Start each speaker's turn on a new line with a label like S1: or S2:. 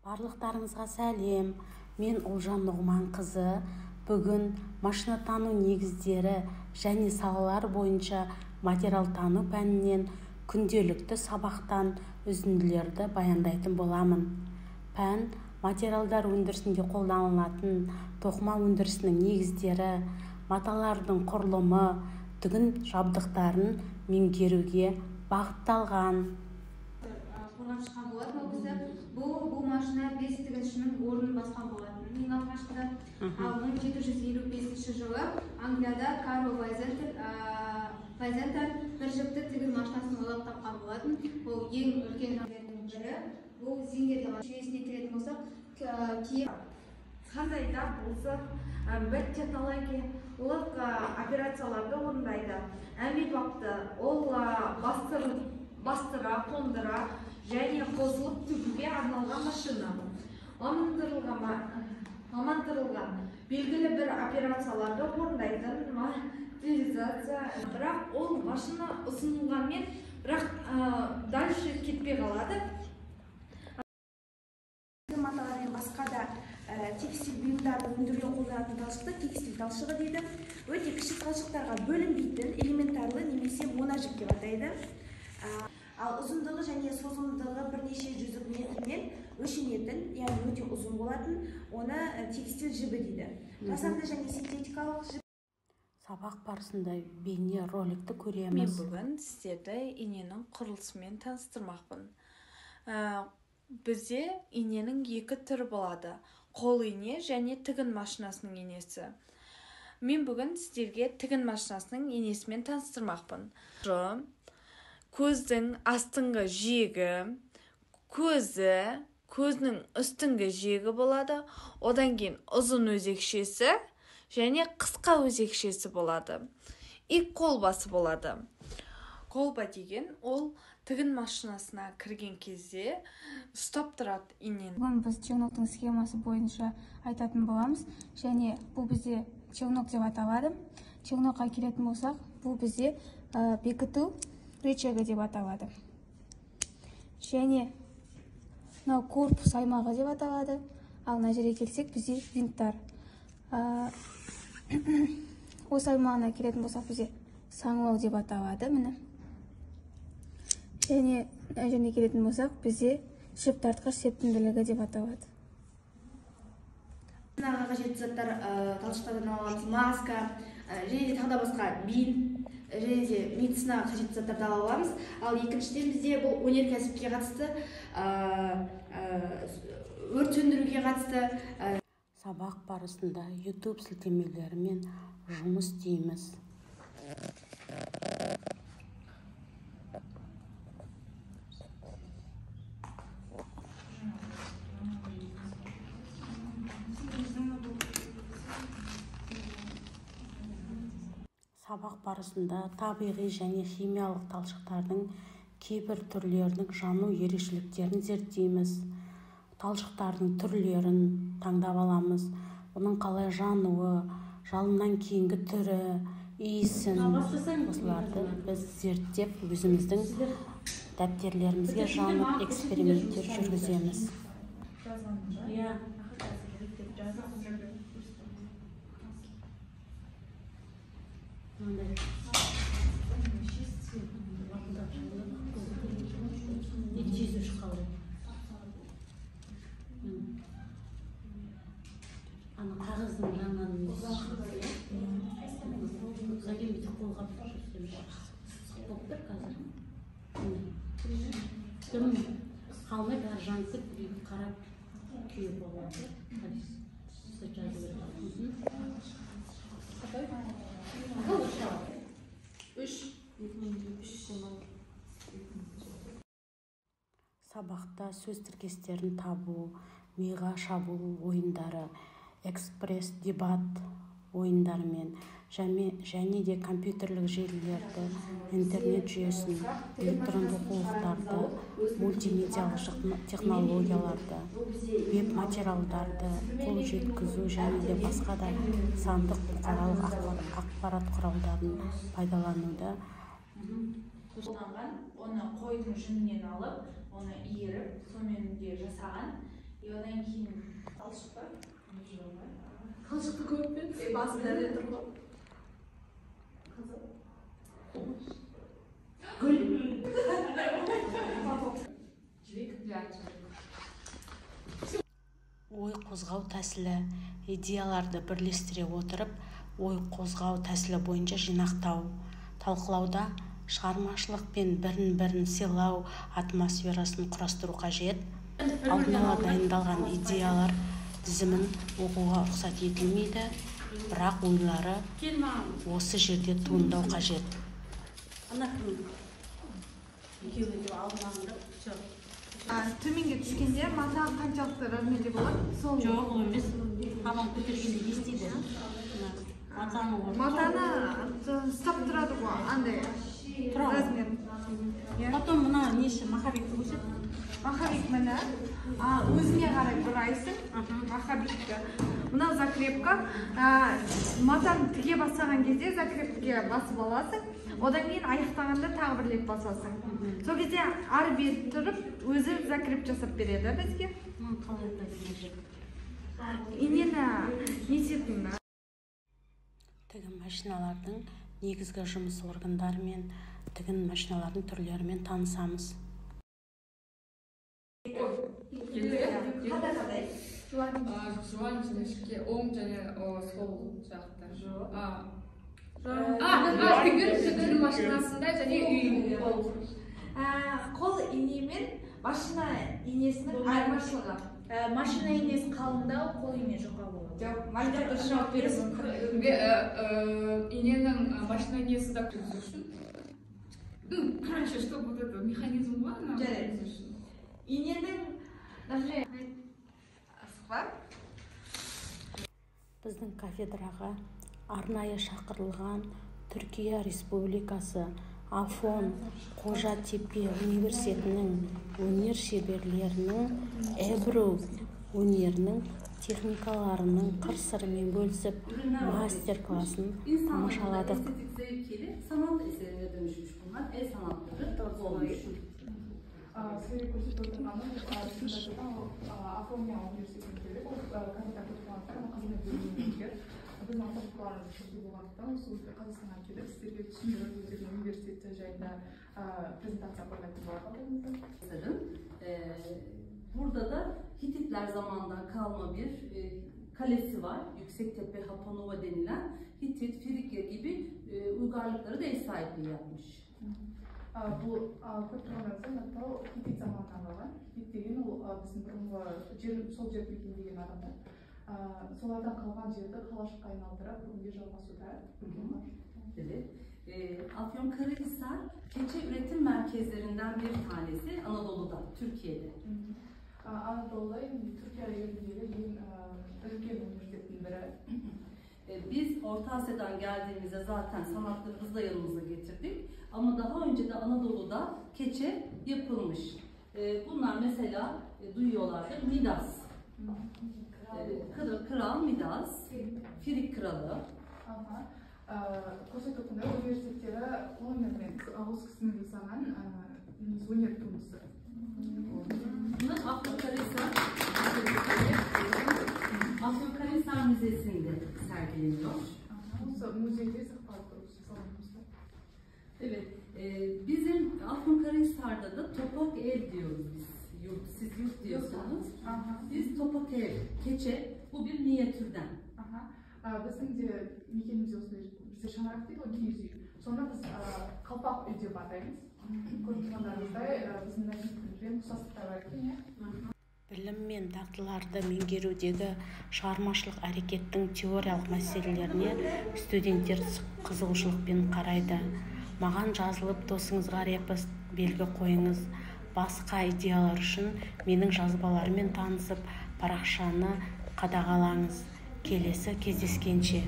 S1: Барлықтарыңызға сәлем. Мен Ұлжан Нұғманқызы. Бүгін машинатану негіздері және салалар бойынша материалтану пәнінен күнделікті сабақтан үзінділерді баяндайтын боламын. Пән материалдар өндірісінде қолданылатын тоқыма өндірісінің негіздері, маталардың құрылымы, тігін жабдықтарын меңгеруге бағытталған.
S2: Қорғап шыққан болатын ол кісі. Бұл машина 5 тігіншінің орнын басқан болатын ең алғашқыда. Ал 1755 жылы Англияда Карл Вайзенталь бір жіпті тігін машинасын ойлап тапқан болатын. Ол ең үлкен жерлердің бірі. Бұл Зингер жүйесіне келетін болсақ, киім
S3: қандай да болса бір технологиялық операцияларды орындайды. Әмбебапты ол бастыра, қондыра және қосылып тігуге арналған машина. Мамандырылған белгілі бір операцияларды орындайтын модернизация. Бірақ ол машина ұсынылғанмен, бірақ дальше кетпей қалады.
S4: Маталар мен басқа да текстиль бұйымдарды өндіруге қолданатын талшықты текстиль талшығы дейді. Өте кіші талшықтарға бөлінбейтін элементарлы немесе моножіп деп атайды. Ал ұзындығы және созымдығы бірнеше жүздік метрмен өлшенетін, яғни өте ұзын болатын, оны текстиль жібі дейді. Жасанды және синтетикалық жіп.
S1: Сабақ барысында бейне роликті көреміз.
S5: Мен бүгін сіздерді иненің құрылысымен таныстырмақпын. Бізде иненің екі түрі болады. Қол ине және тігін машинасының инесі. Мен бүгін сіздерге тігін машинасының инесімен таныстырмақпын. Көздің астыңғы жиегі, көзі, көзінің үстіңгі жиегі болады. Одан кейін ұзын өзекшесі және қысқа өзекшесі болады. И колбасы болады. Колба деген ол тігін машинасына кірген кезде ұстап тұрады инені.
S6: Бүгін біз челноктың схемасы бойынша айтатын боламыз. Және бұл бізде челнок деп аталады. Челнокқа келетін болсақ, бұл бізде бекіту рычагы деп аталады. Және мынау корпус аймағы деп аталады. Ал мына жерге келсек, бізде винттар. Осы аймағына келетін болсақ, бізде саңылау деп аталады. Міне. Және мына жеріне келетін болсақ, бізде жіп тартқыш септімділігі деп аталады.
S7: Қажетті заттар талшықтардан аламыз, маска, және де тағы да басқа бинт, және де медицинаға қажетті заттарды ала аламыз. Ал екіншіден бізде бұл өнеркәсіпке қатысты, өрт сөндіруге қатысты.
S1: Сабақ барысында YouTube сілтемелерімен жұмыс істейміз. Сабақ барысында табиғи және химиялық талшықтардың кейбір түрлерінің жану ерекшеліктерін зерттейміз. Талшықтардың түрлерін таңдап аламыз. Оның қалай жануы, жалыннан кейінгі түрі, иісін, осыларды біз зерттеп, өзіміздің дәптерлерімізге жанып эксперименттер жүргіземіз. Ана қағаздың жанынан қолғап болып тұр қазір. Дым қалмай бәрі жанып кетіп, қарап күйе болады. Сабақта сөз тіркестерін табу, миға шабуыл ойындары, экспресс дебат ойындарымен және де компьютерлік желілерді, интернет жүйесін, электронды оқулықтарды, мультимедиалық технологияларды, веб материалдарды қол жеткізу және де басқа да сандық бұқаралық ақпарат құралдарын пайдалануда.
S5: Оны қойдың жүнінен алып, оны иіріп, сонымен де жасаған.
S3: И одан кейін
S4: Талшық па?
S3: Талшықты көріп пе?
S4: Басында не тұр ғой?
S1: Гүл.
S3: Жібек.
S1: Ой қозғау тәсілі идеяларды бірлестіре отырып, ой қозғау тәсілі бойынша жинақтау. Талқылауда шығармашылық пен бірін-бірін сыйлау атмосферасын құрастыру қажет. Алдын ала дайындалған идеялар тізімін оқуға рұқсат етілмейді, бірақ ойлары осы жерде туындау қажет.
S2: Төменге түскенде мата қаншалықты размерде болады? Сол
S1: жоқ, ол емес. Табан көтергенде не істейді?
S2: Матаны ұстап тұрады ғой, андай размер.
S1: Потом мына несі маховикті көрсет.
S2: Маховик міне. Өзіңе қарай бұрайсың маховикті. Мына закрепка. Матаны тіге бастаған кезде закрепкеге басып аласың. Одан кейін аяқтағанда тағы бір рет басасың. Сол кезде ары бері тұрып өзі закреп жасап береді бізге. Инені несетін.
S1: Тігін машиналардың негізгі жұмыс органдары мен тігін машиналардың түрлерімен танысамыз.
S8: Жуан жіңішке, оң және сол жақта. Тігін машинасында және үй.
S5: Қол ине мен машина инесінің айырмашылығы.
S4: Машина инесі қалыңдау, қол ине жұқа болады.
S2: Жоқ, Майда дұрыс жауап беруі мүмкін.
S8: Иненің машина инесі да үшін. Ну, короче, чтобы вот этот механизм бар.
S5: Иненің, например,
S2: бар.
S1: Біздің кафедраға арнайы шақырылған Түркия Республикасы Афон Қожатепе университетінің өнер шеберлерінің эбру өнерінің техникаларының қыр-сырымен бөлісіп, мастер-классын тамашаладық.
S9: Sanat eserine dönüşmüş bunlar. El sanatları olmuş.
S8: Сіздерге көрсетіп отырғаным Афония университетіне келіп, ол кафедра көтеріп қызмет бөлімінде біздің ата-бабаларымыз түркі болғандықтан осы Қазақстанға келіп сіздерге түсіндіріп өздерінің университеті жайында презентация қойған болады.
S9: Burada da Hititler zamanından kalma bir kalesi var. Yüksektepe Hapanova denilen Hitit, Frigya gibi uygarlıkları da ev sahipliği yapmış.
S8: Бұл көріп тұрғандарыңыздай мынау Хитит заманынан қалған. Хитит деген ол біздің бұрынғы жер, сол жерді мекендеген адамдар. Солардан қалған жерді қалашыққа айналдырып бүгінге жалғасуда.
S9: Evet. Afyonkarahisar keçe üretim merkezlerinden bir tanesi Anadolu'da, Türkiye'de.
S8: Anadolu'da, Türkiye еліндегі ең үлкен университеттің бірі.
S9: Biz Orta Asya'dan geldiğimizde zaten sanatlarımızı da yanımıza getirdik. Ama daha önce de Anadolu'da keçe yapılmış. Bunlar mesela duyuyorlardır Midas. Kral Midas, Frig kralı.
S8: Көрсетіп отырғандай университеттері өнермен осы кісінің жасаған өнер туындысы.
S9: Bunlar Afyonkarahisar Müzesi'nde sergileniyor.
S8: Осы музейде сақталып тұр салонымызда.
S9: Evet, bizim Afyonkarahisar'da da topak ev diyoruz biz. Yurt, siz yurt diyorsunuz. Biz topak ev, keçe, bu bir minyatürden.
S8: Біздің де мекенімізде осындай бізде шаңырақ дейді ғой, киіз үй. Соны біз қалпақ үй деп атаймыз. Көріп тұрғандарыңыздай біздің мәдениетімізбен ұқсастықтар бар екен, иә.
S1: Білім мен дағдыларды меңгерудегі шығармашылық әрекеттің теориялық мәселелеріне студенттер қызығушылықпен қарайды. Маған жазылып, досыңызға репост белгі қойыңыз. Басқа идеялар үшін менің жазбаларыммен танысып, парақшаны қадағалаңыз. Келесі кездескенше.